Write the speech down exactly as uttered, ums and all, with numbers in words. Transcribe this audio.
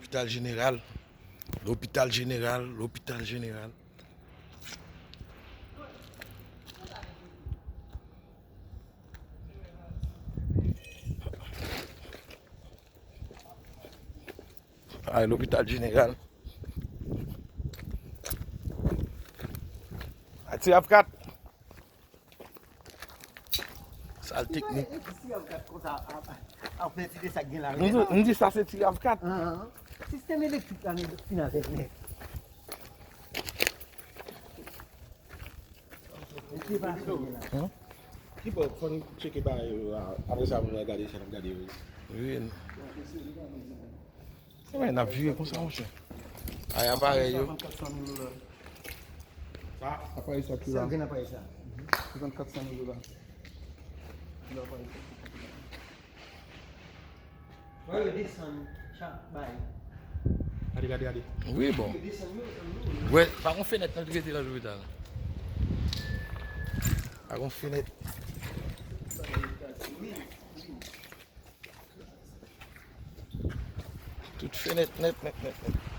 Lopital jeneral, lopital jeneral, lopital jeneral. Ay, lopital jeneral. Ay, ti avkat. Sal teknik. M di, m di sa se ti avkat. Sistèm elektrik la, men final tèt nèt. Ki bò fò n tcheke bagay yo a? Apre sa, pou n gade sa n ap gade yo. Wi. Sa bay n ap vire konsa, monchè. Ay, aparèy yo. Sa, aparèy sa ki la. Sèl grenn aparèy sa. Sèl grenn kat san mil dola. Grenn aparèy sa. Wè yo desann chak bay. Gade, gade, gade. Wi, bon. Yo desann yo, desann yo. Wè, pa gon fenèt nan rete nan lopital. Pa gon fenèt. Tout fenèt nèt, nèt, nèt, nèt.